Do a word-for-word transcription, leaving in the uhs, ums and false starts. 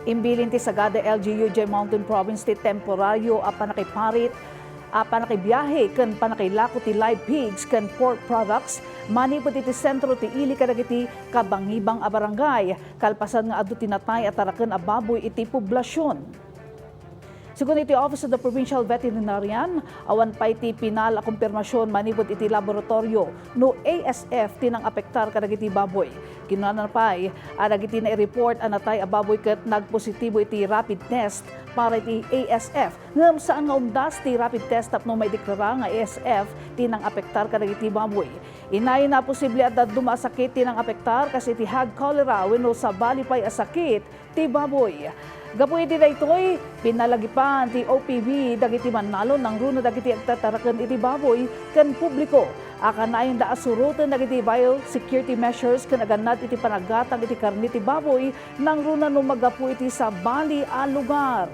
Imbilin ti Sagada L G U J Mountain Province ti temporario a panakiparit a panakibiahe ken panakilako ti live pigs ken pork products manipud iti sentro ti ili kadagiti kabangibang a barangay, kalpasan nga adu ti natay a taraken a baboy iti poblasion. Segun iti Office of the Provincial Veterinarian, awan pay ti pinal a kumpirmasion manipud iti laboratorio no A S F ti nangapektar kadagiti baboy. Kinunana pay a dagiti naireport a natay a baboy ket nagpositibo iti rapid test para iti A S F, ngem saan nga umdas ti rapid test tapno maideklara nga A S F ti nangapektar kadagiti baboy. Inayna a posible a dadduma a sakit ti nangapektar kas iti hog cholera wenno sabali pay a sakit ti baboy. Gapu iti daytoy, pinalagipan ti O P B dagiti mannalon nangruna dagiti agtataraken iti baboy ken publiko a kanayonda a suroten dagiti biosecurity measures ken agannad iti panagatang iti karne ti baboy nangruna no maggapu iti sabali a lugar.